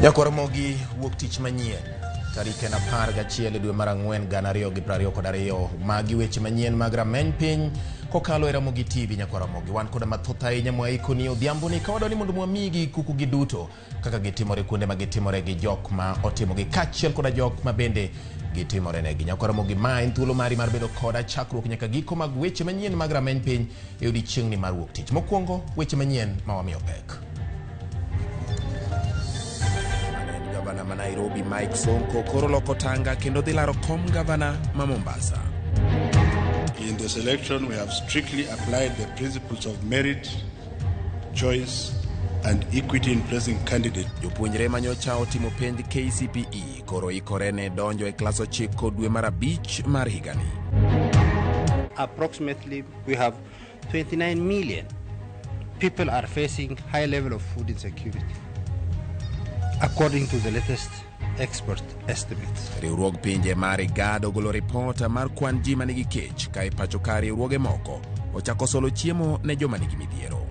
Nyakwaramogi wuok tich manyien tarik en 11 e dwe mar 4 2022. Magi weche manyien mag rameny piny kokalo e Ramogi TV. Nyakwaramogi wan koda mathoth ahinya mwaikoni odhiamboni ka wadwa ni mondo mwamigi kuku gi duto kaka gitimore kuonde ma gitimore gi jok ma otimogi kaachiel koda jok ma bende gitimore negi. Nyakwaramogi, ma en thuolo mari mar bedo koda chakruok nyaka giko mag weche manyien mag rameny piny e odiechieng'ni mar wuok tich. Mokwongo, weche manyien ma wamiyo pek. Gavana ma Nairobi Mike Sonko koro loko tanga kendo dhi laro kom gavana ma Mombasa. In the selection, we have strictly applied the principles of merit, choice, and equity in placing candidates. Jopuonjre manyocha otimo penj KCPE koro ikore ne donjo e klas 9 dwe mar 5 mar higani. Approximately, we have 29 million people are facing high level of food insecurity, according to the latest expert estimates. Riwruog pinje mar IGAD ogolo ripot mar kwan ji manigi kech ka e pacho ka riwruoge moko ochako solo chiemo ne joma nigi midhiero.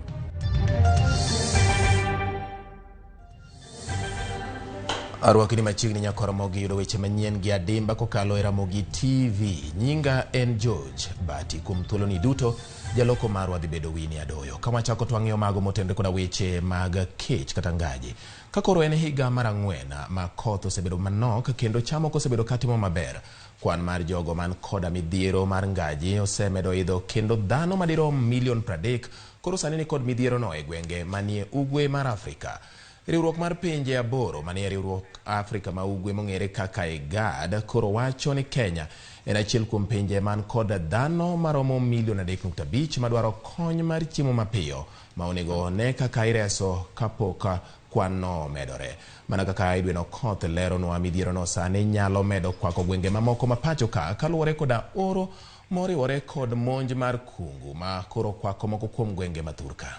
Arwakni machiegni Nyakwaramogi yudo weche manyien gi adimba kokalo e Ramogi TV. Nyinga en George Bati. Kuom thuoloni duto, jaloko marwa dhi bedo Winnie Adoyo. Ka wachako to wang'iyo mago motenore koda weche mag kech kata ngaji. Ka koro en higa mar 4 ma koth osebedo manok kendo cham ok osebedo katimo maber, kwan mar jogo man koda midhiero mar ngaji osemedo idho kendo dhano madirom milion 30 koro sani ni kod midhierono e gwenge manie ugwe mar Afrika. Riwruok mar pinje 8 manie riwruok Afrika ma ugwe mong'ere kaka IGAD koro wacho ni Kenya en achiel kuom pinje man kod dhano maromo milion 3.5 madwaro kony mar chiemo mapiyo ma onego one kaka ireso kapok kwan no omedore. Mana kaka Edwin Okoth leronwa, midhierono sani nyalo medo kwako gwenge mamoko ma pacho ka kaluwore koda oro moriwore kod monj mar kungu ma koro kwako moko kuom gwenge ma thurka.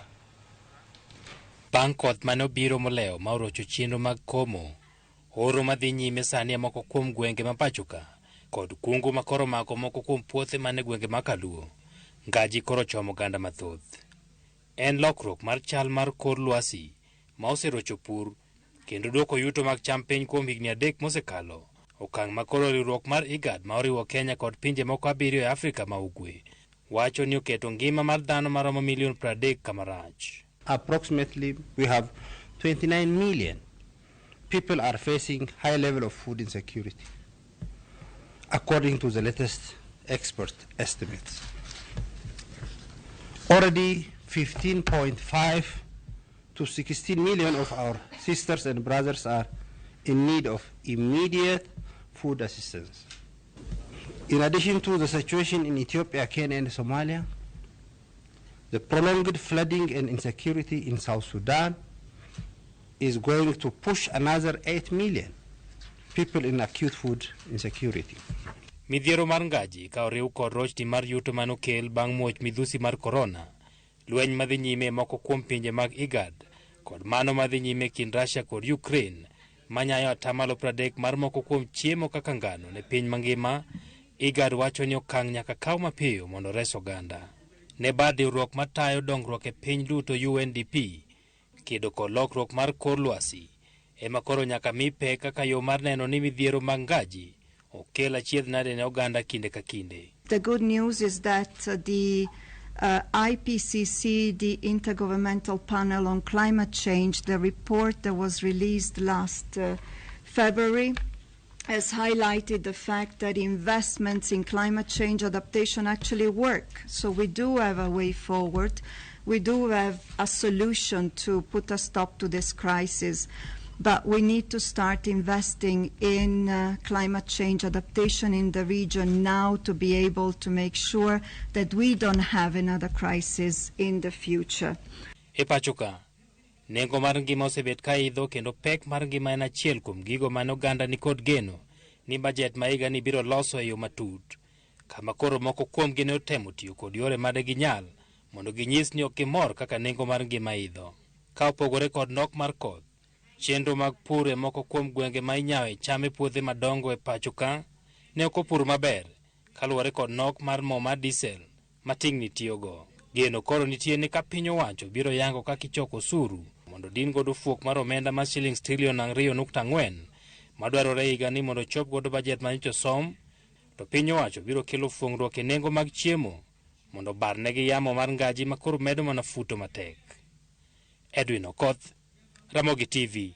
Bang' koth mane obiro molewo ma orocho chenro mag komo, oro madhi nyime sani e moko kuom gwenge ma pacho ka, kod kungu ma koro omako moko kuom puothe mane gwenge ma Kaluo, ngaji koro chomo oganda mathoth. En lokruok mar chal mar kor lwasi ma oserocho pur kendo duoko yuto mag cham piny kuom higni 3 mosekalo. Okang' ma koro riwruok mar IGAD ma oriwo Kenya kod pinje moko 7 e Afrika ma ugwe wacho ni oketo ngima mar dhano maromo milion 30 kama rach. Approximately, we have 29 million people are facing high level of food insecurity, according to the latest expert estimates. Already 15.5 to 16 million of our sisters and brothers are in need of immediate food assistance. In addition to the situation in Ethiopia, Kenya, and Somalia, the prolonged flooding and insecurity in South Sudan is going to push another 8 million people in acute food insecurity. Midhiero mar ngaji ka oriw kod rochni mar yuto manokel bang' muoch midhusi mar korona, lweny madhi nyime moko kuom pinje mag IGAD kod mano madhi nyime kind Russia kod Ukraine manyayo atamalo 30 mar moko kuom chiemo kaka ngano ne piny mangima, IGAD wacho ni okang' nyaka kaw mapiyo mondo ores oganda. Ne bad riwruok matayo dongruok e piny duto UNDP, kedo kod lokruok mar kor lwasi ema koro nyaka mi pek kaka yo mar neno ni midhiero mag ngaji okel achiedh nade ne oganda kinde ka kinde. The good news is that the IPCC, the Intergovernmental Panel on Climate Change, the report that was released last February, has highlighted the fact that investments in climate change adaptation actually work. So we do have a way forward. We do have a solution to put a stop to this crisis. But we need to start investing in climate change adaptation in the region now to be able to make sure that we don't have another crisis in the future. E pacho ka, nengo mar ngima osebet ka idho kendo pek mar ngima en achiel kuom gigo mane oganda ni kod geno ni bajet ma higani biro loso e yo matut, kama koro moko kuomgi ne otemo tiyo kod yore made ginyal mondo ginyis ni ok gimor kaka nengo mar ngima idho. Ka opogore kod nok mar koth, chenro mag pur e moko kuom gwenge ma inyawe cham e puothe madongo e pacho ka ne ok opur maber kaluwore kod nok mar mo mar diesel ma tingni tiyogo. Geno koro nitie ni ka piny owacho biro yango kaka ichoko osuru mondo din godo fuok mar omenda mar shillings trilion 2.4 madwarore higani mondo chop godo bajet manyocha som, to piny owacho biro kelo fuong'ruok e nengo mag chiemo mondo barnegi yamo mar ngaji ma koro medo mana futo matek. Edwin Okoth, Ramogi TV,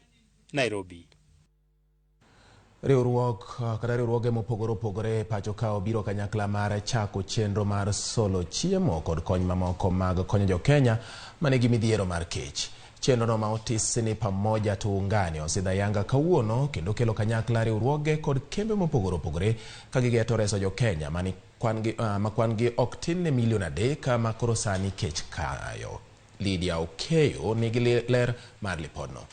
Nairobi. Riwruok kata riwruoge mopogore opogore e pacho ka obiro kanyakla mar chako chenro mar solo chiemo kod kony mamoko mag konyo jo-Kenya manigi midhiero mar kech. Chenrono ma otis ni Pamoja Tuungane osidho ayanga kawuono kendo kelo kanyakla riwruoge kod kembe mopogore opogore ka gigeto reso jo-Kenya ma kwan gi ok tin ne milion 3 ma koro sani kech kayo. Lydia Okeyo nigi ler mar lipodno.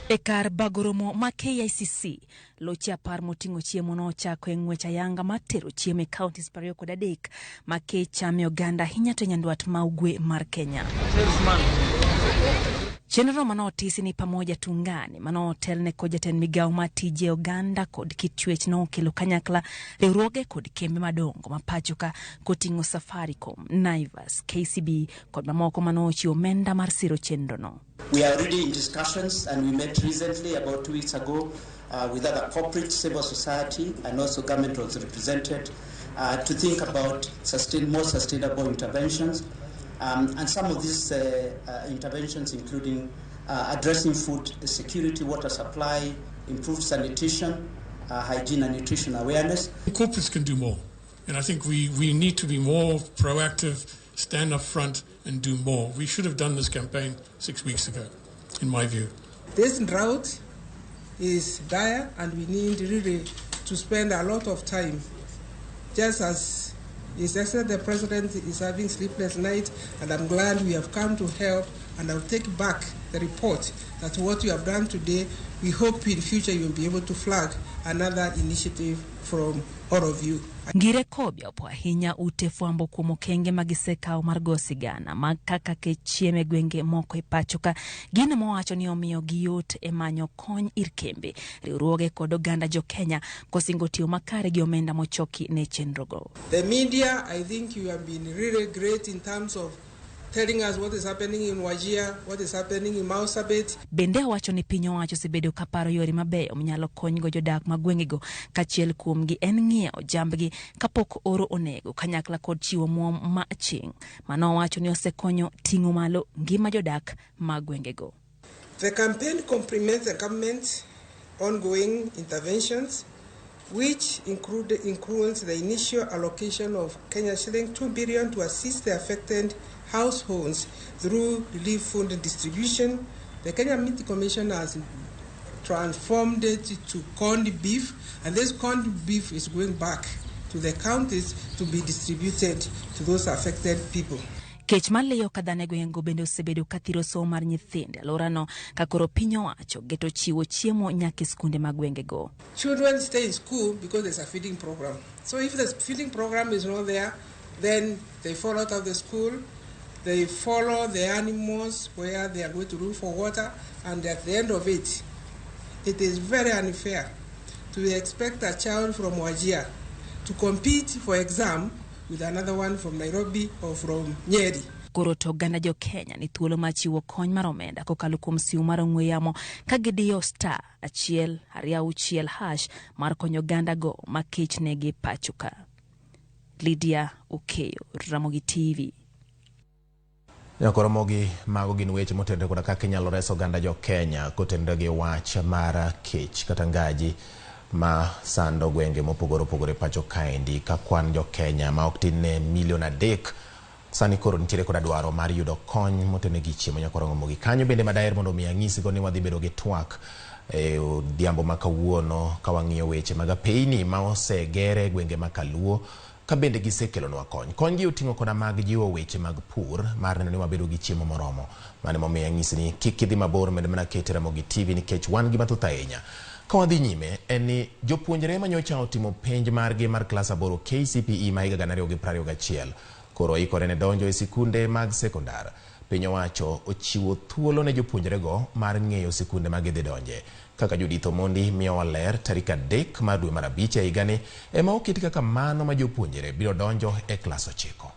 E kar bago romo ma KICC, loche 10 moting'o chiemo nochako e ng'wech ayanga mar tero chiemo e counties 23 ma kech chame oganda ahinya to nyandwat ma ugwe mar Kenya. Chenro manotisi ni Pamoja Tuungane manotelne kod jatend migawo mar tije oganda kod kit chwech nokelo kanyakla riwruoge kod kembe madongo ma pacho ka koting'o Safaricom, Naivas, KCB kod mamoko manochiwo omenda mar siro chenrono. We are already in discussions, and we met recently about 2 weeks ago with other corporate, civil society, and also government was represented to think about more sustainable interventions. And some of these interventions including addressing food security, water supply, improved sanitation, hygiene and nutrition awareness. Corporates can do more, and I think we need to be more proactive, stand up front and do more. We should have done this campaign 6 weeks ago, in my view. This drought is dire, and we need really to spend a lot of time, just as His Excellency the President is having sleepless nights, and I'm glad we have come to help, and I'll take back the report that what you have done today, we hope in future you'll be able to flag another initiative from all of you. Ngire Kobia opo ahinya ute fwambo kuom okenge magisekawo mar go sigana mag kaka kech chiemo e gwenge moko e pacho ka, gino mowacho ni omiyo gi yot e manyo kony ir kembe, riwruoge kod oganda jo Kenya kosingo tiyo makare gi omenda mochoki ne chenrogo. The media, I think you have been really great in terms of telling us what is happening in Wajir, what is happening in Marsabit. Bende owacho ni piny owacho osebedo ka paro yore mabeyo minyalo konygo jodak mag gwengego, kachiel kuomgi en ng'iewo jambgi kapok oro onego kanyakla kod chiwo muom ma chieng'. Mano owacho ni osekonyo ting'o malo ngima jodak mag gwengego. The campaign complements the government's ongoing interventions, which includes the initial allocation of Kenya shilling 2 billion to assist the affected households through relief fund distribution. The Kenya Meat Commission has transformed it to corned beef, and this corned beef is going back to the counties to be distributed to those affected people. Kech maliyo ka dhano e gwengego bende osebedo ka thiro somo mar nyithindo e alworano ka koro piny owacho geto chiwo chiemo nyaka e skunde mag gwengego. Children stay in school because there's a feeding program. So if the feeding program is not there, then they fall out of the school, they follow the animals where they are going to look for water, and at the end of it, it is very unfair to expect a child from Wajir to compete for exam with another one from Nairobi or from Nyeri. Koro to oganda jo Kenya ni thuolo mar chiwo kony mar omenda kokalo kuom simu mar ong'we yamo ka gidiyo *126# mar konyo oganda go ma kech negi pacho ka. Lydia Okeyo, Ramogi TV. Nyakoromogi mago gin weche motenore koda kaka inyalo reso oganda jo Kenya kotenore gi wach mar kech kata ngaji ma sando gwenge mopogore opogore pacho kaendi, ka kwan jo Kenya ma ok tin ne milion 3 sani koro nitiere koda dwaro mar yudo kony motenore gi chiemo. Nyakoromogi kanyo bende madaher mondo mi anyisigo ni wadhi bedo gi twak e odhiambo ma kawuono ka wang'iyo weche mag apeyni ma osegere e gwenge ma Kaluo ka bende gisekelonwa kony. Kony gi oting'o koda mag jiwo weche mag pur mar neno ni wabedo gi chiemo moromo. Mano emomiyo anyisi ni kik idhi mabor, med mana kete Ramogi TV nikech wan gi mathoth ahinya. Ka wadhi nyime en ni jopuonjre manyocha otimo penj margi mar klas 8 KCPE ma higa 2021 koro ikore ne donjo e sikunde mag sekondar. Piny owacho ochiwo thuolo ne jopuonjrego mar ng'eyo sikunde ma gidhi donje. Kaka Judith Omondi miyowa ler, tarik 3 mar dwe mar 5 e higani ema oket kaka mano ma jopuonjre biro donjo e klas 9.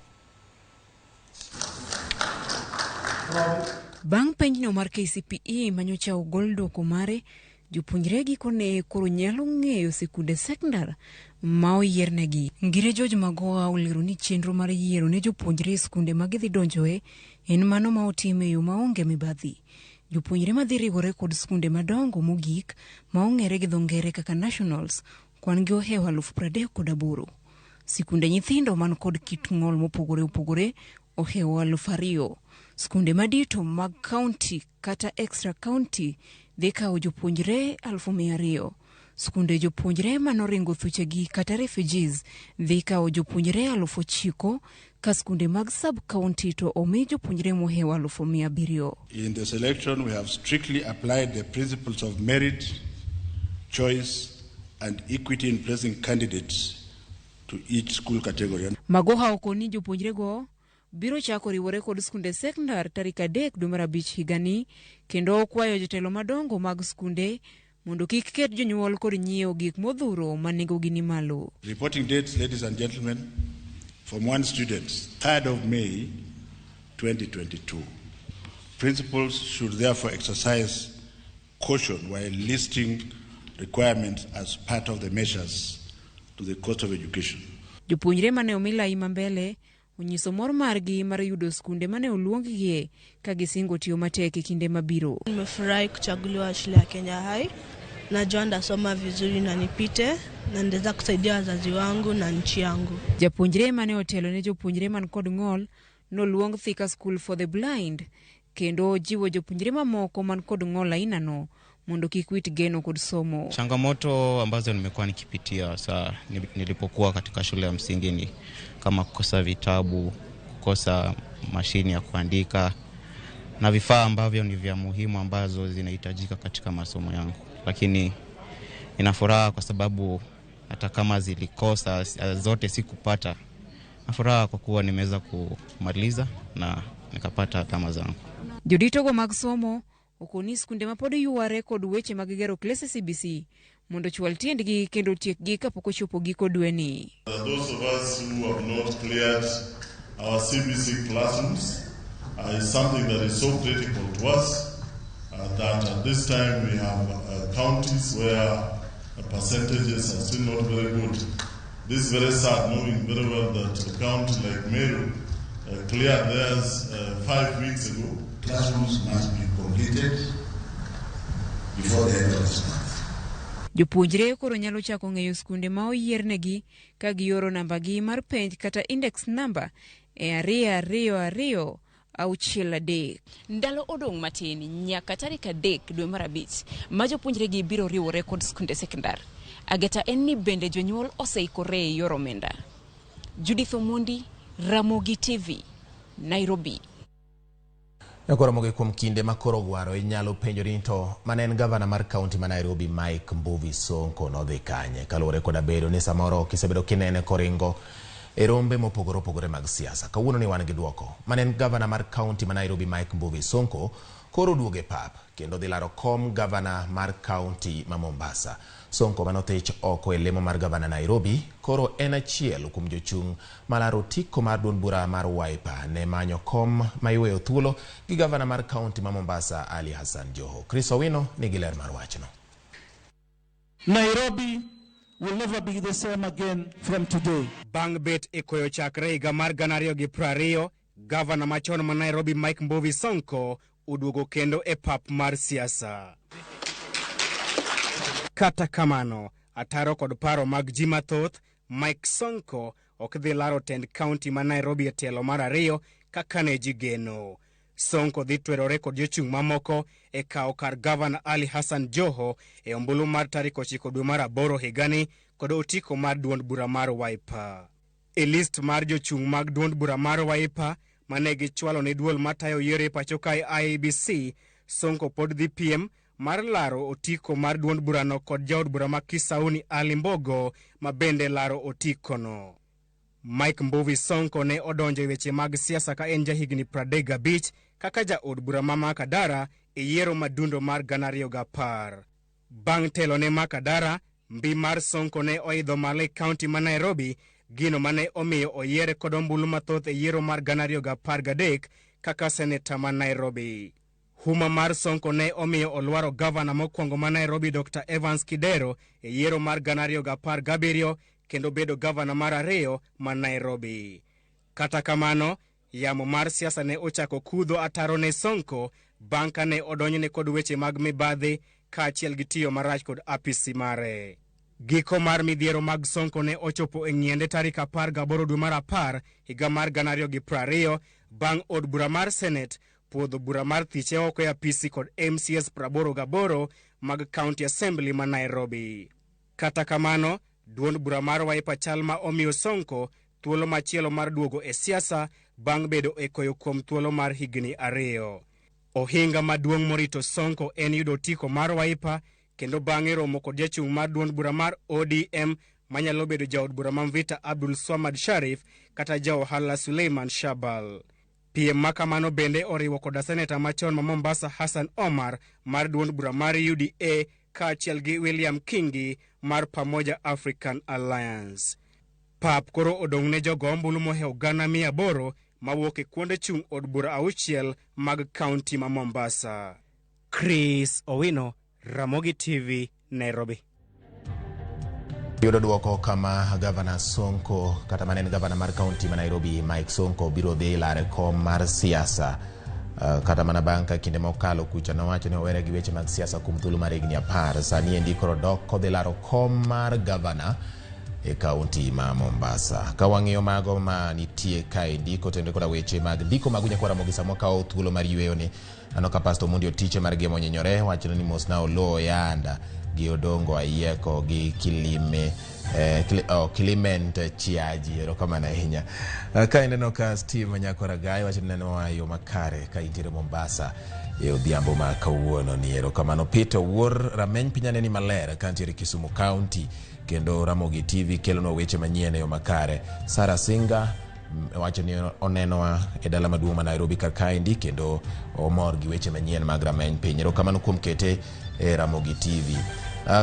Bang' penjno mar KCPE manyocha ogol duoko mare, jopuonjre gikone koro nyalo ng'eyo sikunde sekondar ma oyiernegi. Ngire George Magoha olero ni chenro mar yiero ne jopuonjre e skunde ma gidhi donjoe en mano ma otim e yo maonge mibadhi. Jopuonjre madhi riwore kod skunde madongo mogik ma ong'ere gi dho ngere kaka nationals kwan gi ohewo 38,000. Sikunde nyithindo man kod kit ng'ol mopogore opogore ohewo 2,000. Skunde madito mag kaunti kata extra county dhi kawo jopuonjre 200,000. Skunde jopuonjre manoringo thuchegi kata refugees dhi kawo jopuonjre 9,000 ka skunde mag sub county to omi jopuonjre mohewo 700,000. In the selection, we have strictly applied the principles of merit, choice, and equity in placing candidates to each school category. Magoha okoni jopuonjrego biro chako riwore kod skunde sekondar tarik 3 dwe mar 5 higani kendo okwayo jotelo madongo mag skunde mondo kik ket jonyuol kod nyiewo gik modhuro ma nengogi ni malo. Reporting dates, ladies and gentlemen, Form 1 students, 3rd of May 2022. Principals should therefore exercise caution while listing requirements as part of the measures to the cost of education. Jopuonjre mane omi lai ma mbele onyiso mor margi mar yudo skunde mane oluonggie ka gisingo tiyo matek e kinde mabiro. Nimefurahi kuchaguliwa shule ya Kenya High. Najua ndasoma vizuri na nipite na ndaweza kusaidia wazazi wangu na nchi yangu. Japuonjre mane otelo ne jopuonjre man kod ng'ol noluong Thika School for the Blind kendo jiwo jopuonjre mamoko man kod ng'ol ainano mondo kik wit geno kod somo. Changamoto ambazo nimekuwa nikipitia saa nilipokuwa katika shule ya msingi ni kama kukosa vitabu, kukosa mashini ya kuandika na vifaa ambavyo ni vya muhimu ambazo zinahitajika katika masomo yangu. Lakini nina furaha kwa sababu hata kama zilikosa zote sikupata, na furaha kwa kuwa nimeweza kumaliza na nikapata alama zangu. Joditogo mag somo okoni skunde mapod yware kod weche mag gero klese CBC mondo ochwal tiendgi kendo otiekgi kapok ochopo giko dweni. Those of us who have not cleared our CBC classrooms is something that is so critical to us that at this time we have counties where percentages are still not very good. This is very sad, knowing very well that a county like Meru cleared theirs 5 weeks ago. Classrooms must be completed before the end of this month. Jopuonjre koro nyalo chako ng'eyo skunde ma oyiernegi ka gioro nambagi mar penj kata index number e 2 2 2 6 3. Ndalo odong' matin nyaka tarik 3 dwe mar 5 ma jopuonjregi biro riwore kod skunde sekondar. Ageta en ni bende jonyuol oseikore e yor omenda. Judith Omondi, Ramogi TV, Nairobi. Nyakoromogi kuom kinde ma koro gwaro inyalo penjori ni to mane en gavana mar kaunti ma Nairobi Mike Mbuvi Sonko nodhi kanye kaluwore koda bedo ni samoro kisebedo kinene koringo e rombe mopogore opogore mag siasa. Kawuono ni wan gi duoko. Mane en gavana mar kaunti ma Nairobi Mike Mbuvi Sonko koro duogo e pap kendo dhi laro kom gavana mar kaunti ma Mombasa. Sonko manothich oko e lemo mar gavana Nairobi koro en achiel kuom jochung' malaro otiko mar duond bura mar Wiper ne manyo kom ma iweyo thuolo gi gavana mar kaunti ma Mombasa Ali Hassan Joho. Chris Owino nigi ler mar wachno. Nairobi will never be the same again from today. Bang' bet e koyo chakre higa mar 2020, gavana machon ma Nairobi Mike Mbuvi Sonko oduogo kendo e pap mar siasa. Kata kamano, ataro kod paro mag ji mathoth, Mike Sonko ok dhi laro tend kaunti ma Nairobi e tielo mar 2 kaka ne ji geno. Sonko dhi twerore kod jochung' mamoko e kawo kar gavana Ali Hassan Joho e ombulu mar tarik 9 dwe mar 8 higani kod otiko mar duond bura mar Wiper. E list mar jochung' mag duond bura mar Wiper mane gichwalo ne duol matayo yiero e pacho kae IEBC, Sonko pod dhi piem mar laro otiko mar duond burano kod jaod bura ma Kisauni Ali Mbogo ma bende laro otikono. Mike Mbuvi Sonko ne odonjo e weche mag siasa ka en jahigni 35 kaka jaod bura ma Makadara e yiero madundo mar 2010. Bang' telo ne Makadara, mbi mar Sonko ne oidho malo e kaunti ma Nairobi, gino mane omiyo oyiere kod ombulu mathoth e yiero mar 2013 kaka seneta ma Nairobi. Huma mar Sonko ne omiyo olwaro gavana mokwongo ma Nairobi Dr. Evans Kidero e yiero mar 2017 kendo bedo gavana mar ariyo ma Nairobi. Kata kamano, yamo mar siasa ne ochako kudho ataro ne Sonko bang' ka ne odonjne kod weche mag mibadhi kaachiel gi tiyo marach kod apisi mare. Giko mar midhiero mag Sonko ne ochopo e ng'iende tarik 18 dwe mar 10 higa mar 2020 bang' od bura mar Senate puodho bura mar thiche oko e apisi kod MCAs 88 mag County Assembly ma Nairobi. Kata kamano, duond bura mar Wiper chal ma omiyo Sonko thuolo machielo mar duogo e siasa bang' bedo e koyo kuom thuolo mar higni 2. Ohinga maduong' morito Sonko en yudo otiko mar Wiper kendo bang'e romo kod jachung' mar duond bura mar ODM manyalo bedo jaod bura ma Mvita Abdul Swamad Sharif kata ja ohala Suleiman Shabal. Piem ma kamano bende oriwo koda seneta machon ma Mombasa Hassan Omar mar duond bura mar UDA kaachiel gi William Kingi mar Pamoja African Alliance. Pap koro odong' ne jogo ombulu mohewo 800,000 mawuok e kuonde chung' od bura 6 mag kaunti ma Mombasa. Chris Owino, Ramogi TV, Nairobi. Yudo duoko kama Gavana Sonko kata mane en gavana mar kaunti ma Nairobi Mike Sonko biro dhi lare kom mar siasa. Kata mana bang' ka kinde mokalo kucha nowacho ni owere gi weche mag siasa kuom thuolo mar higni 10. Sani endi koro dok kodhi laro kom mar gavana e kaunti ma Mombasa. Ka wang'iyo mago ma nitie kaendi kotenore koda weche mag ndiko mag Nyakwar Ramogi sama wakawo thuolo mar yweyo ni aneno ka Pastor Omondi Otiche mar Gemo Onyinyore wacho ni mosna Oloo Yanda gi Odongo Ayieko gi Kilime Clement Chiaji, erokamano ahinya. Ka ineno ka Steve Nyakwar Agai wacho ni nenowa e yo makare ka intiere Mombasa e odhiambo ma kawuono ni erokamano. Peter Wuor rameny piny aneni maler ka ntiere Kisumu County kendo Ramogi TV kelonwa weche manyien e yo makare. Sarah Singa wacho ni onenowa e dala maduong' ma Nairobi kar kaendi kendo omor gi weche manyien mag rameny piny. Erokamano kuom kete e Ramogi TV.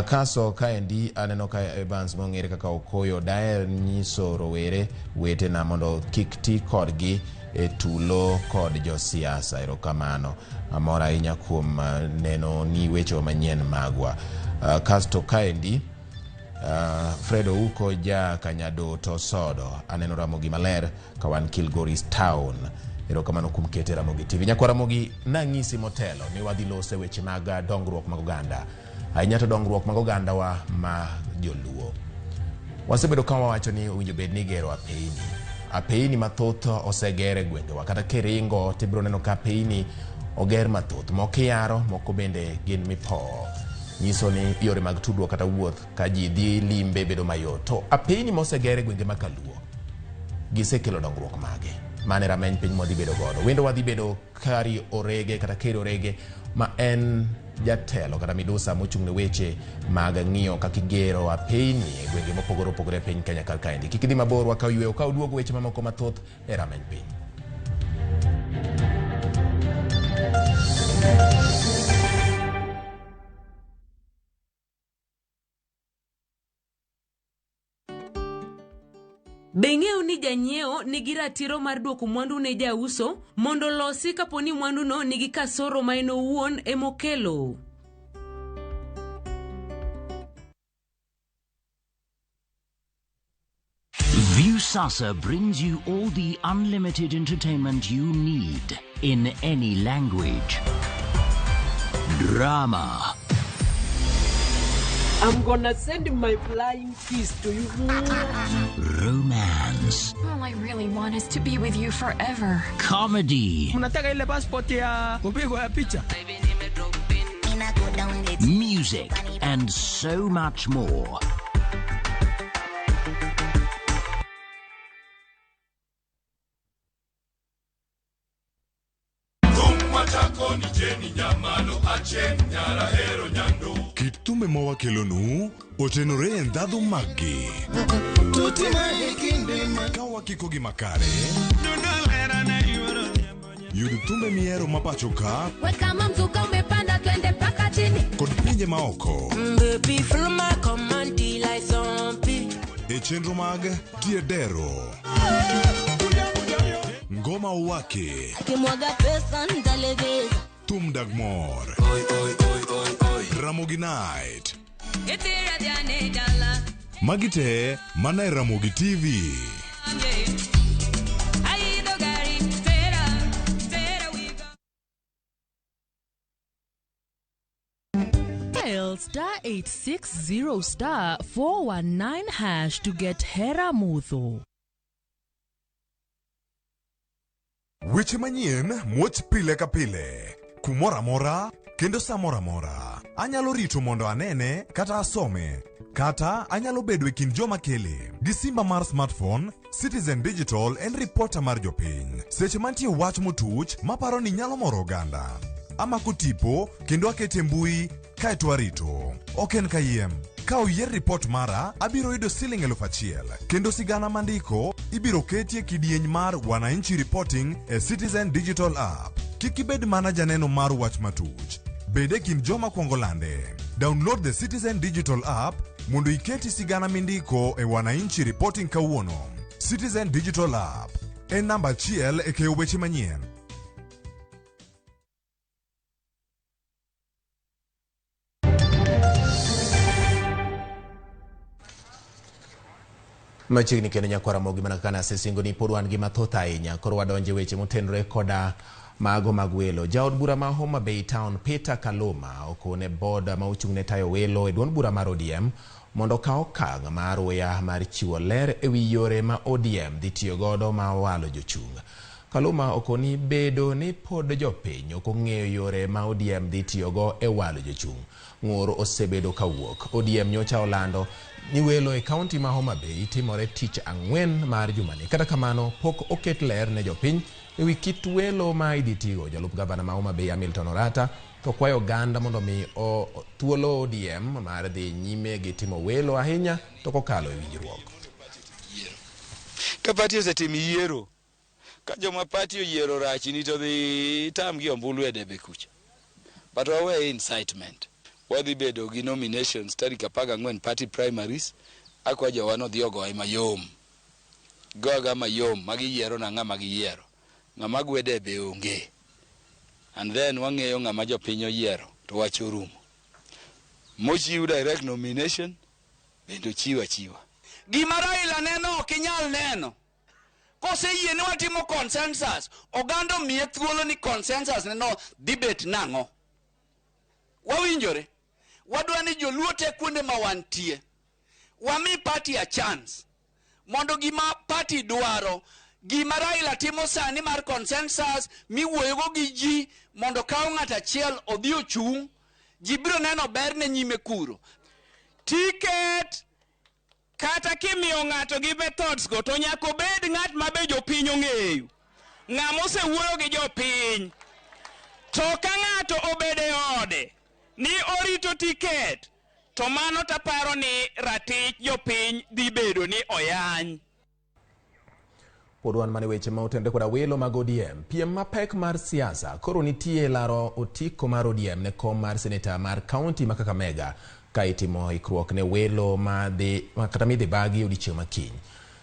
Kaso kaendi aneno ka Evans mong'ere kaka Okoyo daher nyiso rowere wetena mondo kik ti kodgi e tulo kod josiasa. Erokamano. Amor ahinya kuom neno ni weche manyien magwa. Kasto kaendi Fred Ouko ja Kanyadoto Sodo aneno Ramogi maler ka wan Kilgoris Town. Erokamano kuom kete Ramogi TV. Nyakwar Ramogi nang'isi motelo ni wadhi lose weche mag dongruok mag oganda. Ahinya to dongruok mag ogandawa ma joluo. Wasebedo ka wawacho ni owinjo bed ni igero apeyni. Apeyni mathoth oseger e gwengewa. Kata kiringo tibiro neno ka apeyni oger mathoth. Moko iyaro, moko bende gin mipowo. Nyiso ni yore mag tudruok kata wuoth ka ji dhi limbe bedo mayot. To apeyni moseger e gwenge ma kaluo gisekelo dongruok mage? Mane rameny piny mwadhi bedo godo. Wendo wadhi bedo Kari Orege kata Kerry Orege ma en jatelo kata midusa mochung' ne weche mag ng'iyo kaka igero apeyni e gwenge mopogore opogore e piny Kenya kar kaendi. Kik idhi mabor wakaw yweyo ka oduogo weche mamoko mathoth e rameny piny. Be ing'eyo ni janyiewo nigi ratiro mar duoko mwandu ne jauso mondo olosi kapo ni mwanduno nigi kasoro ma en owuon emokelo? Viusasa brings you all the unlimited entertainment you need in any language. Drama. I'm gonna send my flying kiss to you. Romance. All I really want is to be with you forever. Comedy. Mnataka ile passport ya kupigwa ya picha? Music and so much more. Kit thumbe ma wakelonu otenore e ndhadhu maggi. Ka wakiko gi makare, yud thumbe mihero ma pacho ka Weka mzuka umepanda twende mpaka chini. kod pinje maoko Baby, follow my command like zombie. e chenro mag Tiedero. Ngoma ma owake. Kimwaga pesa nitalegeza. Thum dag mor. Ramogi Night. Magi te mana e Ramogi TV. Dial star 860 star 419 hash to get Hera Mutho. Weche manyien muoch pile ka pile, kumoro amora kendo sa moro amora. Anyalo rito mondo anene kata asome, kata anyalo bedo e kind joma kele. Gi simba mar smartphone, Citizen Digital en ripota mar jopiny. Seche mantie wach motuch maparo ni nyalo moro oganda. Amako tipo kendo akete mbui kaeto arito. Ok en kayiem. Ka oyier ripot mara, abiro yudo siling 1000 kendo sigana mandiko ibiro ketie kidieny mar Wananchi Reporting e Citizen Digital App. Kik ibed mana janeno mar wach matuch. Bed e kind joma kwongo lande. Download the Citizen Digital App mondo iketi sigana mindiko e Wananchi Reporting kawuono. Citizen Digital App en namba achiel e keyo weche manyien. Machiegni kendo nyakwar Ramogi mana kaka nasesingo ni pod wan gi mathoth ahinya. Koro wadonje weche motenore koda mago mag welo. Jaod bura ma Homa Bay Town Peter Kaluma okone board ma ochung' ne tayo welo e duond bura mar ODM mondo okaw okang' mar uya mar chiwo ler ewi yore ma ODM dhi tiyo godo ma walo jochung'. Kaluma okoni bedo ni pod jopiny ok ong'eyo yore ma ODM dhi tiyogo e walo jochung'. Ng'ur osebedo kawuok. ODM nyocha olando ni welo e kaunti ma Homa Bay timore tich ang'wen mar jumani. Kata kamano pok oket ler ne jopiny ewi kit welo ma idhi tigo. Jalup gavana ma Homa Bay Hamilton Orata to kwayo oganda mondo mi thuolo ODM mar dhi nyime gi timo welo ahinya to kokalo e winjruok. Ka party osetimo yiero, ka joma party oyiero rachni to dhi tamgi ombulu e debe kucha. But wawe incitement. Wadhi bedo gi nominations tarik 14 party primaries, akwa jowa no dhi ogoye mayom. Goga mayom, magiyiero na ng'ama giyiero. Ng'ama gwe debe onge. And then wang'eyo ng'ama jopiny oyiero to wach orumo. Mochiw direct nomination bende ochiw achiwa. Gima Raila neno ok inyal neno. Koseyie ni watimo consensus, oganda omiye thuolo ni consensus neno dhi bet nang'o. Wawinjore. Wadwa ni joluo te kuonde ma wantie. Wami party a chance. Mondo gima party dwaro, gima Raila timo sani mar consensus miwuoyogo gi ji mondo kaw ng'at achiel odhi ochung', ji biro neno ber ne nyime kuro. Ticket kata kimiyo ng'ato gi methods go to nyaka obed ng'at ma be jopiny ong'eyo. Ng'ama osewuoyo gi jopiny. To ka ng'ato obedo e ode ni orito ticket, to mano taparo ni ratich jopiny dhi bedo ni oyany. Pod wan mana weche ma otenore koda welo mag ODM. Piem mapek mar siasa koro nitie laro otiko mar ODM ne kom mar seneta mar kaunti ma Kakamega ka itimo ikruok ne welo ma dhi kata midhi bagi odiechieng' ma kiny.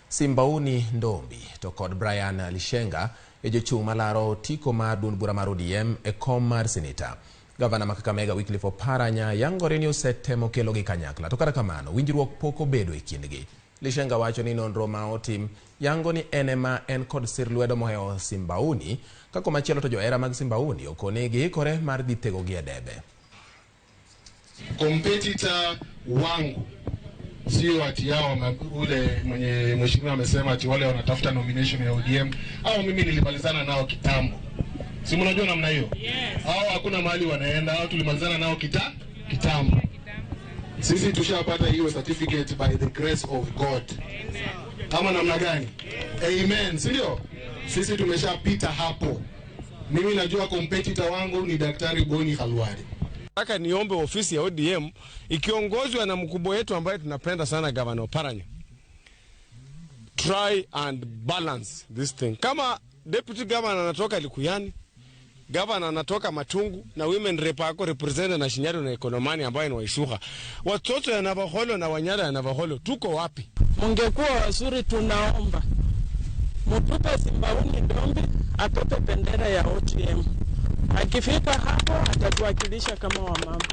Simbauni Ndombi to kod Brian Lishenga e jochung' malaro otiko mar duond bura mar ODM e kom mar seneta. Gavana ma Kakamega Wycliffe Oparanya yangore ni osetemo kelogi kanyakla, to kata kamano winjruok pok obedo e kindgi. Lishenga wacho ni nonro ma otim yango ni en ema en kod sir lwedo mohewo Simbauni, ka komachielo to johera mag Simbauni okone giikore mar dhi thegogi e debe. Competitor wangu sio ati yao ule mwenye mheshimiwa amesema ati wale wanatafuta nomination ya ODM au mimi nilimalizana nao kitambo. Si mnajua namna hiyo? Yes. Hao hakuna mahali wanaenda, hao tulimalizana nao kitambo. Sisi tushapata hiyo certificate by the grace of God. Kama namna gani? Amen, si ndio? Sisi tumeshapita hapo. Mimi najua competitor wangu ni Daktari Boni Khalwale. Nataka niombe ofisi ya ODM ikiongozwa na mkubwa wetu ambaye tunapenda sana Governor Oparanya, try and balance this thing. Kama deputy governor anatoka Likuyani, governor anatoka Matungu, na women rep ako represent na Shinyaru na Ekonomani ambaye ni Waishuka, watoto ya Navakholo na Wanyara ya Navakholo, tuko wapi? Mungekuwa wazuri, tunaomba Mutupe Simbauni Ndombi apepe bendera ya ODM. Akifika hapo atatuwakilisha kama wamama.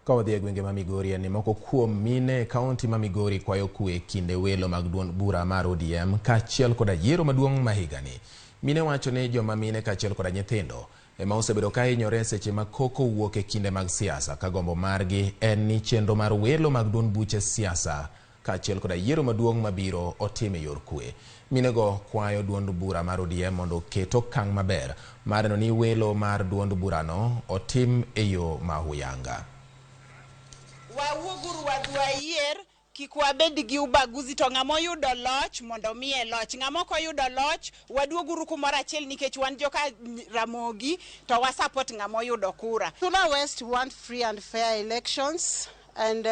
Ka wadhi e gwenge ma Migori en ni moko kuom mine e kaunti ma Migori kwayo kwe e kinde welo mag duond bura mar ODM kaachiel koda yiero maduong' ma higani. Mine wacho ni joma mine kaachiel koda nyithindo ema osebedo ka hinyore seche ma koko wuok e kinde mag siasa ka gombo margi en ni chenro mar welo mag duond buche siasa kaachiel koda yiero maduong' mabiro otim e yor kwe. Minego kwayo duond bura mar ODM mondo oket okang' maber mar neno ni welo mar duond burano otim e yo ma huyanga. Wawuoguru wadhi wayier, kik wabed gi ubaguzi to ng'ama oyudo loch mondo omiye loch. Ng'ama ok oyudo loch, waduoguru kumoro achiel nikech wan joka Ramogi to wa support ng'ama oyudo kura. Suna West want free and fair elections, and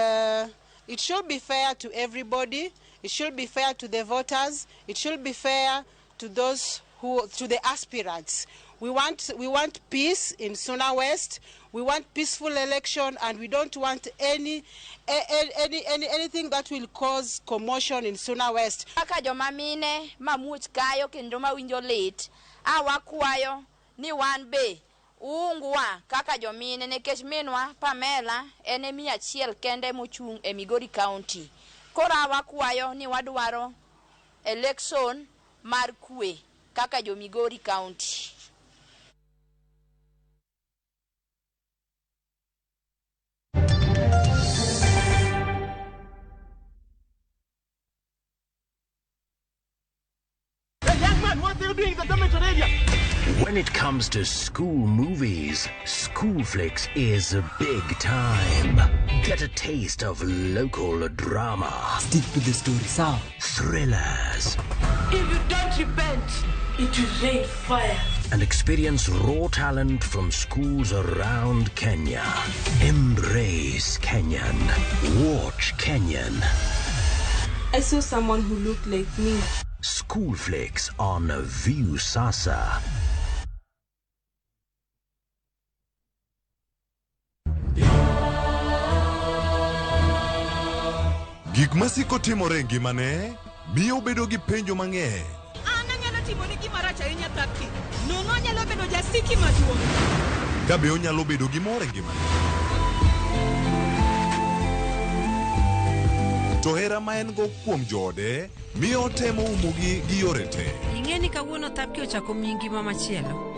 it should be fair to everybody. It should be fair to the voters. It should be fair to those who, to the aspirants. We want peace in Suna West. We want peaceful election, and we don't want anything that will cause commotion in Suna West. Kaka joma mine mamuoch kayo kendo mawinjo lit, awakwayo ni wan be uungwa kaka jomine nikech minwa Pamela en e 100 kende mochung' e Migori County. Koro awakwayo ni wadwaro election mar kwe kaka jo Migori County. What are you doing in the dormitory area? When it comes to school movies, Schoolflix is big time. Get a taste of local drama. Stick to the story, sir. Thrillers. If you don't repent, it will rain fire. And experience raw talent from schools around Kenya. Embrace Kenyan. Watch Kenyan. I saw someone who looked like me. Schoolflix on Viusasa. Gik masiko timore e ngimane miyo obedo gi penjo mang'eny. An anyalo timoni gima rach ahinya Thapki. Nono anyalo bedo jasiki maduong'. Ka be onyalo bedo gi mor e ngimane. To hera ma en go kuom joode miyo otemo umogi gi yore te. Ing'e ni kawuono Thapki ochako miyi ngima machielo.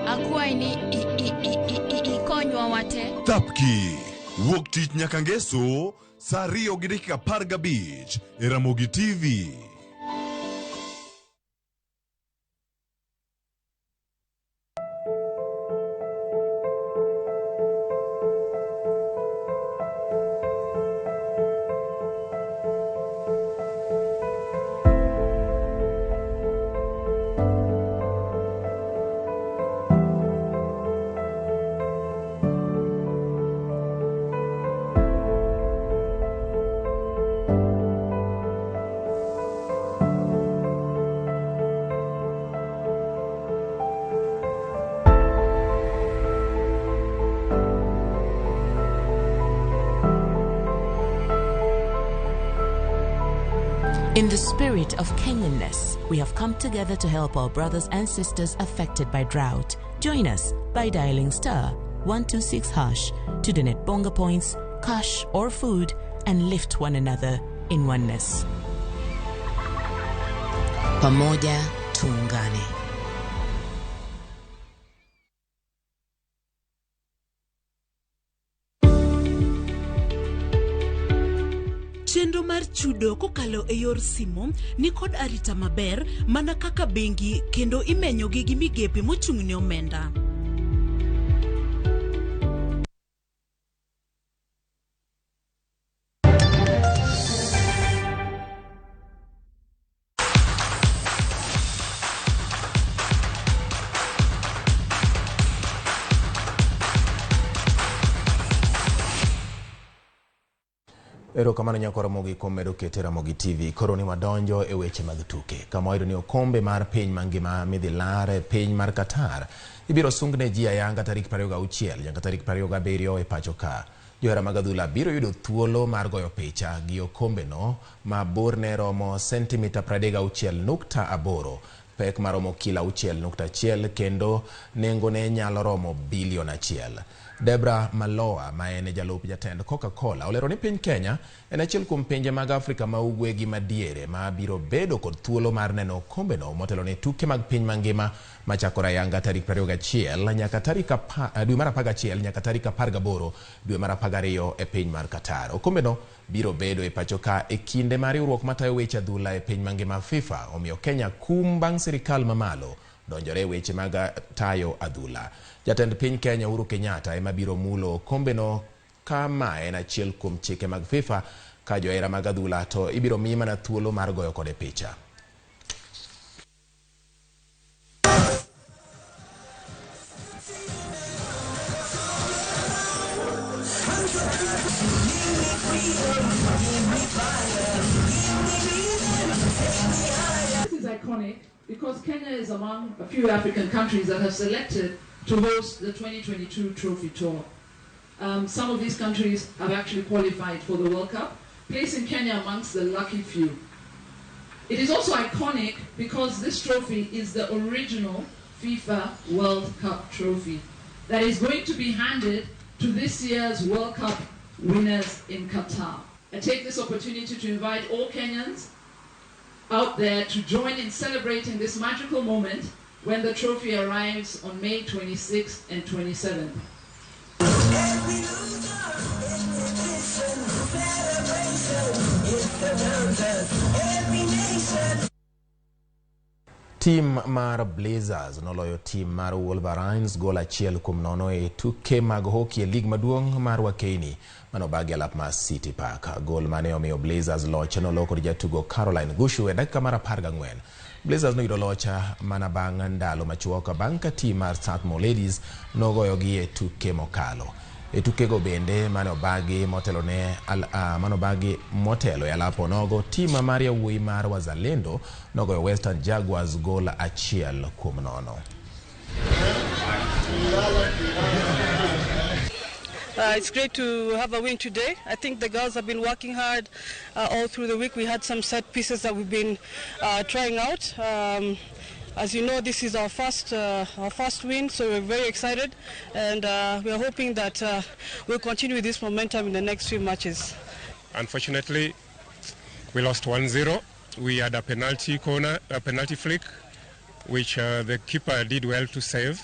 Akwayi ni ikonywa wate. Thapki wuok tich nyaka ngeso saa 2:15 e Ramogi TV. In the spirit of Kenyanness, we have come together to help our brothers and sisters affected by drought. Join us by dialing *126# to donate bonga points, cash or food, and lift one another in oneness. Pamoja tuungane. Chenro mar chudo kokalo e yor simo ni kod arita maber mana kaka bengi kendo imenyogi gi migepe mochung' ne omenda. Erokamano nyako Ramogi kuom medo kete Ramogi TV. Koro ni wadonjo e weche mag tuke. Kama wayudo ni okombe mar piny mangima midhi lar e piny mar Qatar ibiro sung ne ji ayanga tarik 26 nyaka tarik 27 e pacho ka. Johera mag adhula biro yudo thuolo mar goyo picha gi okombeno ma borne romo sentimita 36.8, pek maromo kilo 6.1 kendo nengone nyalo romo bilion 1. Debra Maloa ma en jalup jatend Coca-Cola olero ni piny Kenya en achiel kuom pinje mag Afrika ma ugwe gi madiere ma biro bedo kod thuolo mar neno okombeno motelo ne tuke mag piny mangima machakore ayanga tarik 21 nyaka tarik dwe mar 11 nyaka tarik 18 dwe mar 12 e piny mar Qatar. Okombeno biro bedo e pacho ka e kinde ma riwruok matayo weche adhula e piny mangima FIFA omiyo Kenya kum bang' sirikal mamalo donjore e weche mag tayo adhula. Jatend piny Kenya Uhuru Kenyatta ema biro mulo okombeno ka ma en achiel kuom chike mag FIFA ka johera mag adhula to ibiro mi mana thuolo mar goyo kode picha. This is iconic because Kenya is among a few African countries that have selected to host the 2022 Trophy Tour. Some of these countries have actually qualified for the World Cup, placing Kenya amongst the lucky few. It is also iconic because this trophy is the original FIFA World Cup trophy that is going to be handed to this year's World Cup winners in Qatar. I take this opportunity to invite all Kenyans out there to join in celebrating this magical moment when the trophy arrives on May 26th and 27th. Tim mar Blazers noloyo tim mar Wolverines gol 1-0 e tuke mag hockey e lig maduong' mar Wakeini manobagi alap mar City Park. Gol mane omiyo Blazers loch nolok kod jatugo Caroline Gushu e dakika mar 14. Blazers noyudo loch mana bang' ndalo machuok bang' ka tim mar Strathmore Ladies nogoyogi e tuke mokalo. E tukego bende mane obagi motelo e alap onogo, tim mar yawuoyi mar Wazalendo nogoyo Western Jaguars gol 1-0. It's great to have a win today. I think the girls have been working hard all through the week. We had some set pieces that we've been trying out. As you know, this is our first win, so we're very excited, and we are hoping that we'll continue with this momentum in the next few matches. Unfortunately, we lost 1-0. We had a penalty corner, a penalty flick, which the keeper did well to save.